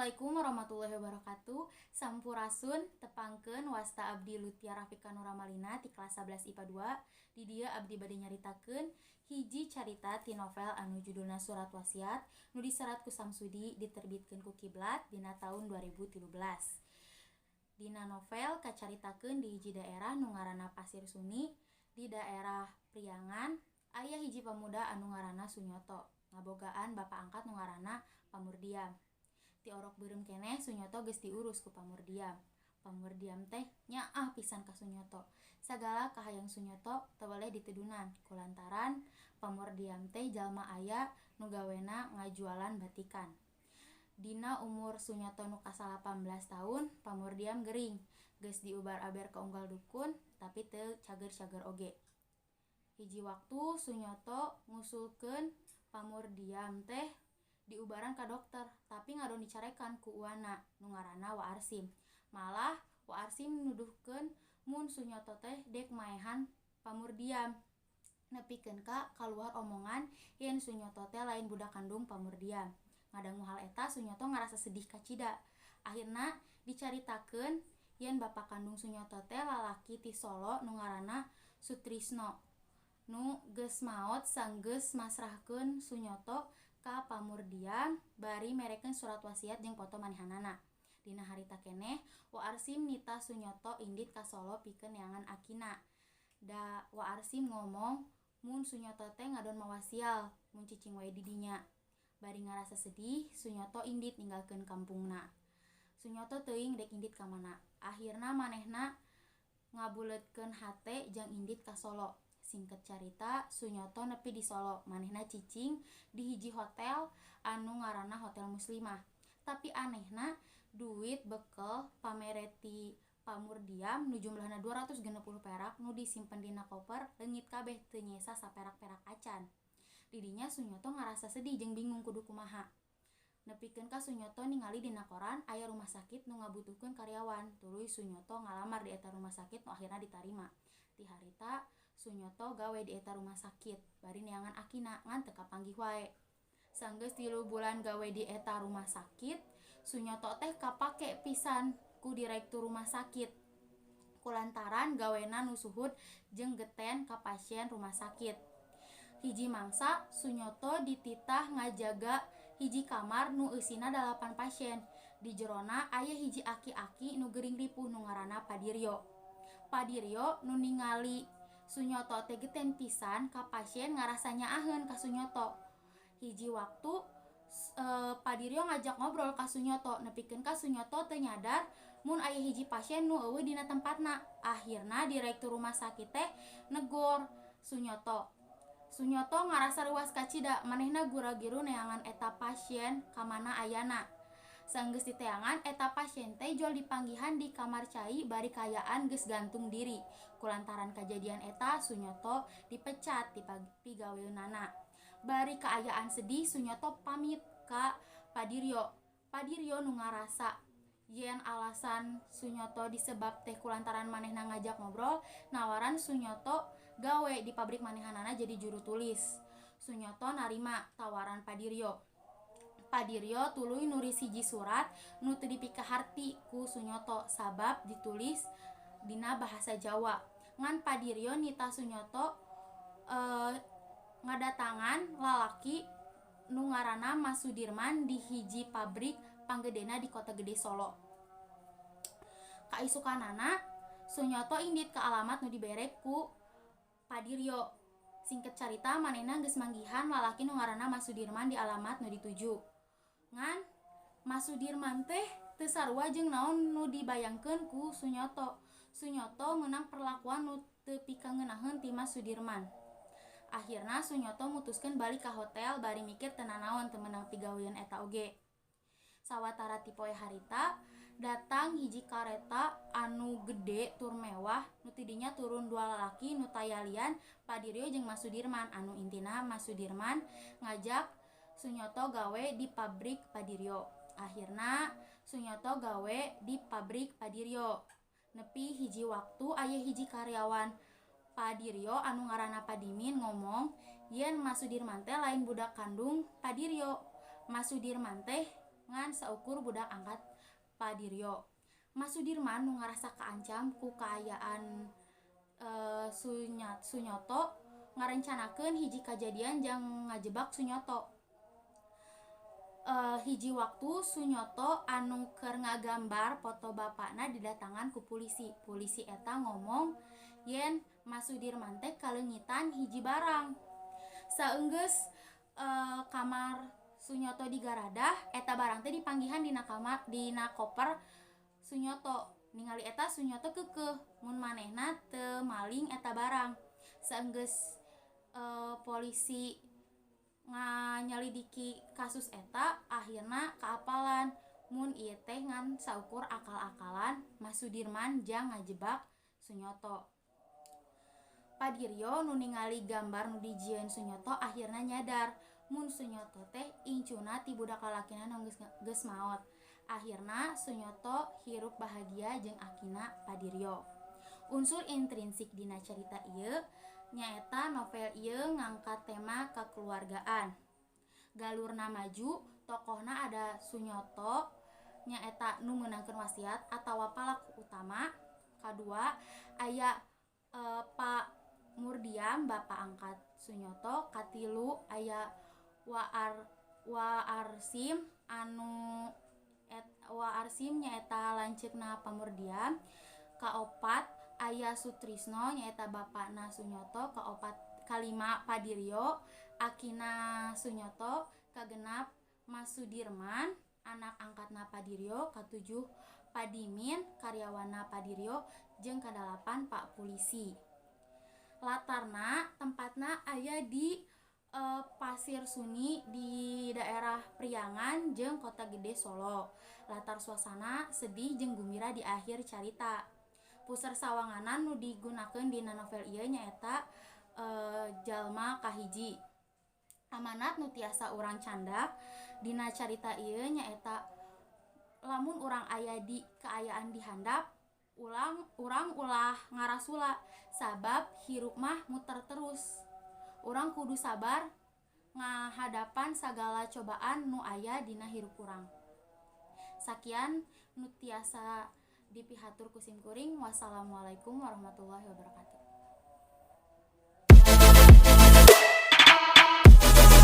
Assalamualaikum warahmatullahi wabarakatuh. Sampurasun, tepangkeun, wasta abdi Lutia Rafika Nuramalina ti kelas 11 IPA 2. Di dieu abdi bade nyaritakeun hiji carita ti novel anu judulna Surat Wasiat nu diserat ku Samsudi, diterbitkeun ku Kiblat dina taun 2013. Dina novel kacaritakeun di hiji daerah nu ngaranna Pasir Suni, di daerah Priangan, aya hiji pamuda anu ngaranna Sunyoto, ngabogaan bapa angkat nu ngaranna Pamurdiam. Ti orok beureum keneh Sunyoto geus diurus ku Pamurdiam. Pamurdiam teh nyaah pisan ka Sunyoto. Sagala kahayang Sunyoto teu weleh ditedunan kulantaran Pamurdiam teh jalma aya nu gawena ngajualan batikan. Dina umur Sunyoto nu ka-18 taun, Pamurdiam gering. Geus diubar-aber ka unggal dukun, tapi teu cager-cager oge. Hiji waktu Sunyoto ngusulkeun Pamurdiam teh diubaran ka dokter, tapi ngadon dicarekan ku uwana nu ngaranna Wa Arsim. Malah Wa Arsim nuduhkeun mun Sunyoto teh dek maehan Pamurdiam. Nepikeun ka kaluar omongan yen Sunyoto teh lain budak kandung Pamurdiam. Ngadangu hal eta, Sunyoto ngarasa sedih kacida. Akhirna dicaritakeun yen bapa kandung Sunyoto teh lalaki ti Solo nu ngaranna Sutrisno nu geus maot sanggeus masrahkeun Sunyoto ka Pamurdiam bari merekeun surat wasiat jeung foto manehanana. Dina harita keneh Wa Arsim nitah Sunyoto indit ka Solo pikeun neangan akina. Da Wa Arsim ngomong mun Sunyoto teh ngadon mawa sial mun cicing wae di dinya. Bari ngarasa sedih, Sunyoto indit ninggalkeun kampungna. Sunyoto teuing dek indit ka mana. Akhirna manehna ngabuleutkeun hate jang indit ka Solo. Singket carita, Sunyoto nepi di Solo. Manehna cicing di hiji hotel anu ngaranna Hotel Muslimah. Tapi anehna, duit bekel pamere ti Pamurdiam nu jumlahna 260 perak nu disimpen dina koper leungit kabeh, teu nyesa saperak-perak acan. Didinya Sunyoto ngarasa sedih jeung bingung kudu kumaha. Nepikeun ka Sunyoto ningali dina koran aya rumah sakit nu ngabutuhkeun karyawan. Tuluy Sunyoto ngalamar di eta rumah sakit nu akhirna ditarima. Ti harita Sunyoto gawe di eta rumah sakit bari neangan akina, ngan teu kapanggih wae. Sanggeus 3 bulan gawe di eta rumah sakit, Sunyoto teh kapake pisan ku direktur rumah sakit kulantaran gawena nu suhud jeung geten ka pasien rumah sakit. Hiji mangsa Sunyoto dititah ngajaga hiji kamar nu eusina 8 pasien. Di jerona aya hiji aki-aki nu gering ripuh nu ngaranna Padiryo. Padiryo nu ningali Sunyoto teh geten pisan ka pasien ngarasa nyaaheun ka Sunyoto. Hiji waktu Padiryo ngajak ngobrol ka Sunyoto, nepikeun ka Sunyoto teu nyadar mun aya hiji pasien nu euweuh dina tempatna. Akhirna direktur rumah sakit teh negor Sunyoto. Sunyoto ngarasa reuas kacida, manehna gura-giru neangan eta pasien ka mana ayana. Sanggeus diteangan, eta pasien teh jual dipanggihan di kamar cai bari kaayaan geus gantung diri. Kulantaran kajadian eta, Sunyoto dipecat ti pigaweunana. Bari kaayaan sedih, Sunyoto pamit ka Padiryo. Padiryo nu ngarasa yen alasan Sunyoto disebab teh kulantaran manehna ngajak ngobrol, nawaran Sunyoto gawe di pabrik manehanana jadi juru tulis. Sunyoto narima tawaran Padiryo. Padiryo tuluy nulis hiji surat nu teu dipikaharti ku Sunyoto sabab ditulis dina bahasa Jawa. Ngan Padiryo nita Sunyoto ngadatangan lalaki nu ngaranna Mas Sudirman di hiji pabrik panggedena di Kota Gede Solo. Kaisukanana Sunyoto indit ka alamat nu dibere ku Padiryo. Singkat carita, manehna geus manggihan lalaki nu ngaranna Mas Sudirman di alamat nu dituju. Ngan Mas Sudirman teh teu sarua jeung naon nu dibayangkeun ku Sunyoto. Sunyoto meunang perlakuan nu teu pikangeunaheun ti Mas Sudirman. Akhirna Sunyoto mutuskeun balik ka hotel bari mikir teu nanaon teu meunang pigawean eta oge. Sawatara ti poe harita datang hiji kareta anu gede tur mewah nu tidinya turun dua lalaki nu tayalian Padiryo jeung Mas Sudirman, anu intina Mas Sudirman ngajak Sunyoto gawe di pabrik Padiryo. Akhirna Sunyoto gawe di pabrik Padiryo. Nepi hiji waktu aya hiji karyawan Padiryo anu ngaranna Padimin ngomong yen Mas Sudirman teh lain budak kandung Padiryo. Mas Sudirman teh ngan saukur budak angkat Padiryo. Mas Sudirman nu ngarasa kaancam ku kaayaan Sunyoto ngarencanakeun hiji kajadian jang ngajebak Sunyoto. Hiji waktu Sunyoto anu keur ngagambar foto bapakna didatangan ku polisi. Polisi eta ngomong yen Mas Sudirman teh kaleungitan hiji barang. Saenggeus kamar Sunyoto digaradah, eta barang teh dipanggihan dina kamar dina koper Sunyoto. Ningali eta Sunyoto keukeuh mun manehna teu maling eta barang. Saenggeus polisi nganyelidiki kasus eta, akhirna kaapalan mun ieu teh ngan saukur akal-akalan Mas Sudirman jang ngajebak Sunyoto. Padiryo nu ningali gambar nu dijieun Sunyoto akhirna nyadar mun Sunyoto teh incuna ti budak lalakina nu geus maot. Akhirna Sunyoto hirup bahagia jeung akina Padiryo. Unsur intrinsik dina carita ieu nyaeta novel ieu ngangkat tema kekeluargaan. Galurna maju, tokohna ada Sunyoto nyaeta nu meunangkeun wasiat atawa palaku utama. Kadua aya Pak Murdiam bapak angkat Sunyoto. Katilu aya Waarsim anu Waarsim nyaeta lanceukna Pamurdiam. Kaopat aya Sutrisno nyaeta bapakna Sunyoto. Kaopat kalima Padiryo akina Sunyoto. Kagenap Mas Sudirman anak angkatna Padiryo. Katujuh Padimin karyawana Padiryo jeung kadalapan Pak Polisi. Latarna tempatna aya di Pasir Suni di daerah Priangan jeung Kota Gede Solo. Latar suasana sedih jeung gumira di akhir carita. Puser sawanganan nu digunakeun dina novel ieu nyaeta jalma kahiji. Amanat nu tiasa urang candak dina carita ieu nyaeta lamun urang aya di kaayaan di handap, urang ulah ngarasula sabab hirup mah muter terus. Urang kudu sabar ngahadapan sagala cobaan nu aya dina hirup urang. Sakian nu tiasa dipihatur ku sim kuring. Wassalamualaikum warahmatullahi wabarakatuh.